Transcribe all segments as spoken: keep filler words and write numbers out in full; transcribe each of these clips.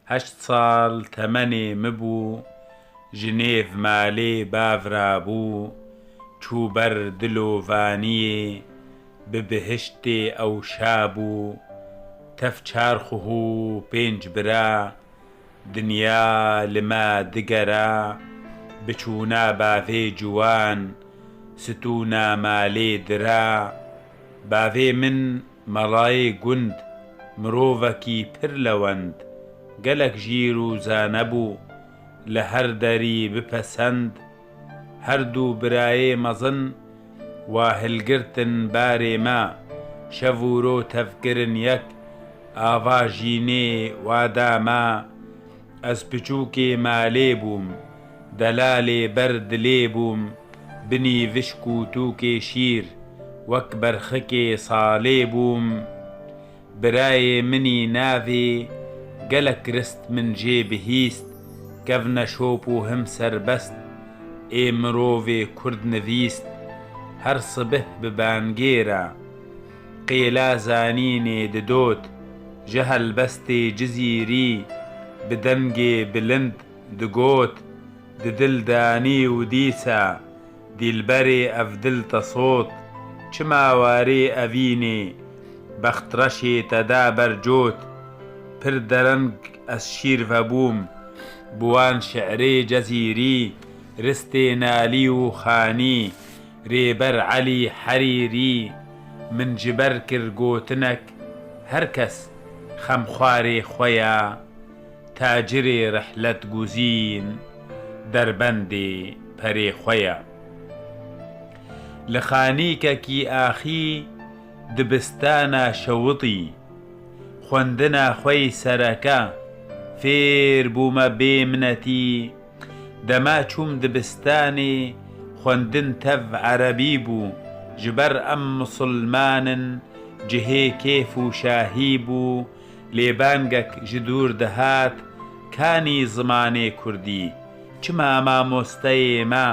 Heşt sal temenê min bû, ji nêv malê bav rabû, çû ber dilovaniyê, bi bihiştê ew şa bû. Tev çar xwe û pênc bira, dinya li me digera, bi çûna bavê ciwan, stûna malê dira. Bavê min melayê gund, mirovekî pir lewend, gelek jîr û zane bû, li her derî bipesend. Her du birayê mezin wa hilgirtin barê me, şev û ro tev kirin yek, ava jînê wa da me. Ez piçûkê malê bûm, delalê ber dilê bûm, binî vişk û tûkê şîr, wek berxikê salê bûm. Birayê min î navê gelek rist min jê bihîst, kevne şop û him serbest, ê mirovê kurd nivîst. Her sibih bi bangê re qêla zanînê didot, ji helbestê Cizîrî bi dengê bilind digot, di dil de anî û dîsa, dîlberê ev dil te sot, çima warê evînê, bextreşê te da ber cot. Pir dereng ez şîr vebûm, bi wan şi'rê Cezîrî, ristê Nalî û Xanî, Rêber Elî Herîrî. Min ji ber kir gotinek, her kes xemxwarê xwe ya. Tacirê rihlet guzîn, derbendê perê xwe ye. Li xanîkekî axî dibistana şewitî, xwendina xwe yî sereke, fêr bûme bê minetî. Dema çûm dibistanê, xwendin tev erebî bû, ji ber em misilman in, cihê kêf û şahî bû. Lê bangek ji dûr dihat, kanî zimanê kurdî, çima mamosteyê me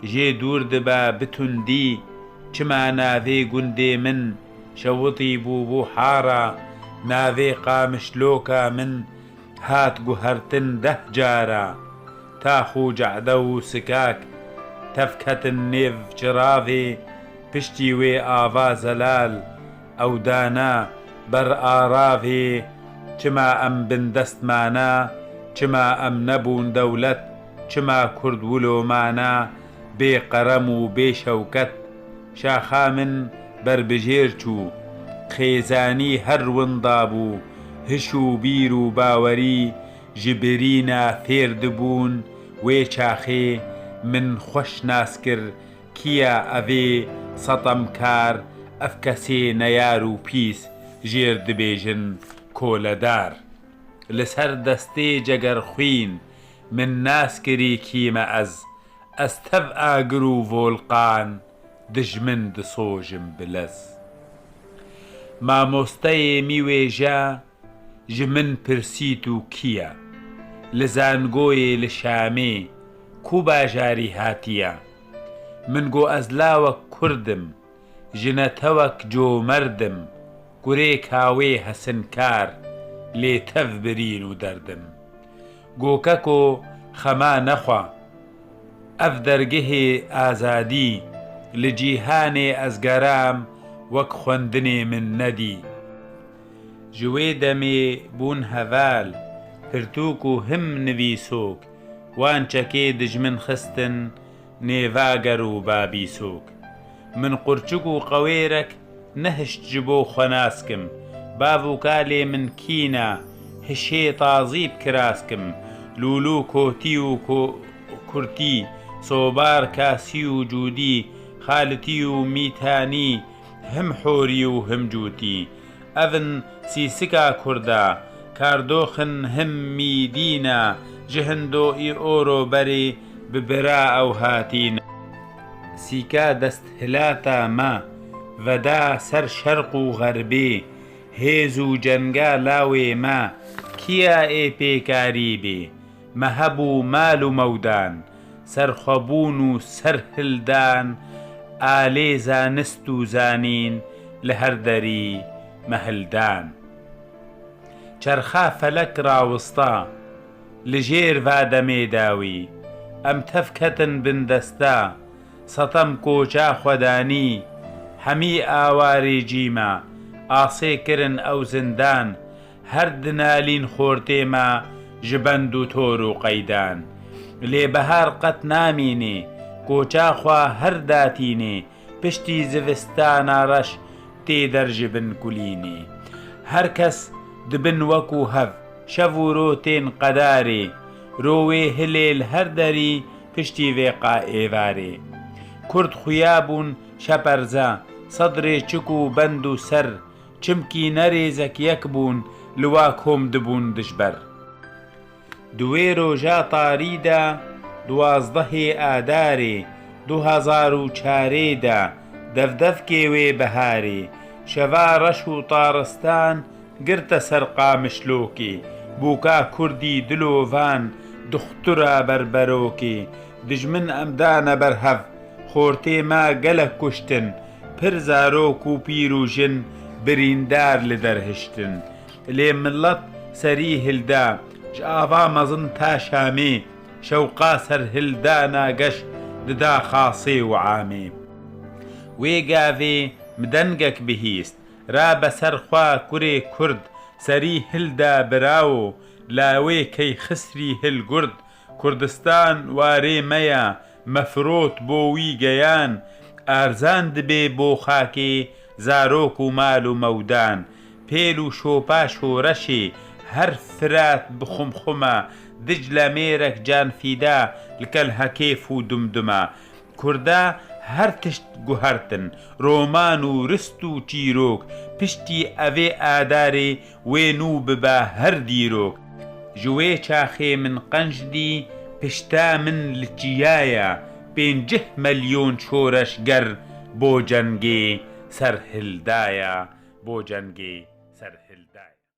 jê dûr dibe bi tundî, çima navê gundê min şewitî bû bû hara, navê qamişloka min hat guhertin deh cara. Tax û cehde û sikak tev ketin nêv çiravê, piştî wê ava zelal ew dana ber aravê. Çima em bindest mana, çima em nebûn dewlet, çima kurd wilo mana bê qerem û bê şewket? Şaxa min berbijêr çû, xêzanî her winda bû, hiş û bîr û bawerî ji birîna fêr dibûn. Wê çaxê min xweş nas kir, kî ye evê setemkar, ev kesê neyar û pîs, jêr dibêjin koledar. Li ser destê cegerxwîn min nas kirî kî me ez, ez tev agir û volqan, dijmin disojim bi lez. Mamosteyê mî wêje ji min pirsî tu kî ye? Li zangoyê li Şamê ku bajarî hatiye? Min got ez lawek kurd im, jinetewek comerd im, kurê kawê hesinkar, lê tev birîn û derd im. Go keko xema nexwe, ev dergehê azadî, li cîhanê ez geram wek xwendinê min nedî. Ji wê demê bûn heval, pirtûk û him nivîsok, wan çekê dijmin xistin nêvager û babîsok. Min qurçik û qewêrek nehişt ji bo xwe nas kim. Bav û kalê min kîna, hişê tazî bi kiras kim. Lûlû kotî û ko-, kurtî, sobar kasî û cûdî, xalitî û mîtanî, him horî û him cûtî. Ev in sîsika kurda, kardoxin him mîdîna, ji hindo î oro berê bi bira ew hatîne. Sîka desthilata me veda ser şerq û xerbê, hêz û cenga lawê me, kiya ê pêkarî bê? Me hebû mal û mewdan, serxwebûn û serhildan, alê zanist û zanîn li her derî me hildan. Çerxa felek rawista li jêr va demê dawî. Em tev ketin bin desta, setem koça xwe danî. Hemî awarê cî me asê kirin ew zindan. Her dinalîn xortê me ji bend û tor û qeydan. Lê behar qet namînê, koça xwe her datînê, piştî zivistana reş tê der ji bin kulînê. Her kes dibin wekû hev, şev û ro tên qedarê, ro wê hilê li her derî piştî vêqa êvarê. Kurd xuya bûn şeperze, sedrê çik û bend û ser, çimkî ne rêzek yek bûn, li wa kom dibûn dijber. Di wê roja tarî de, duwazdehê Adarê du hezar û çarê de, devdevkê wê biharê, şeva reş û taristan girte ser Qamişlokê, bûka kurdî dilovan, duxtura berberokê, dijmin em dane ber hev, xortê me gelek kuştin, pir zarok û pîr û jin birîndar li der hiştin. Lê milet serî hilda, ji ava mezin ta Şamê, şewqa serhildana geş dida xasê û amê. Wê gavê min dengek bihîst, rabe ser xwe kurê kurd, serî hilda birawo, lawê keyxisrî hilgurd, Kurdistan warê me ya, mefrot bo wî geyan, erzan dibê bo xakê, zarok û mal û mewdan. Pêl û şopa şoreşê, her Firat bi xumxuma, Dicle mêrek canfîda, li kelhekêf û dumduma. Kurda her tişt guhertin, roman û rist û çîrok, piştî evê Adarê wê nû bibe her dîrok. Ji wê çaxê min qenc dî, pişta min li çiyaya, pêncih melyon şoreşger bo cengê serhildaya, bo cengê serhildaya.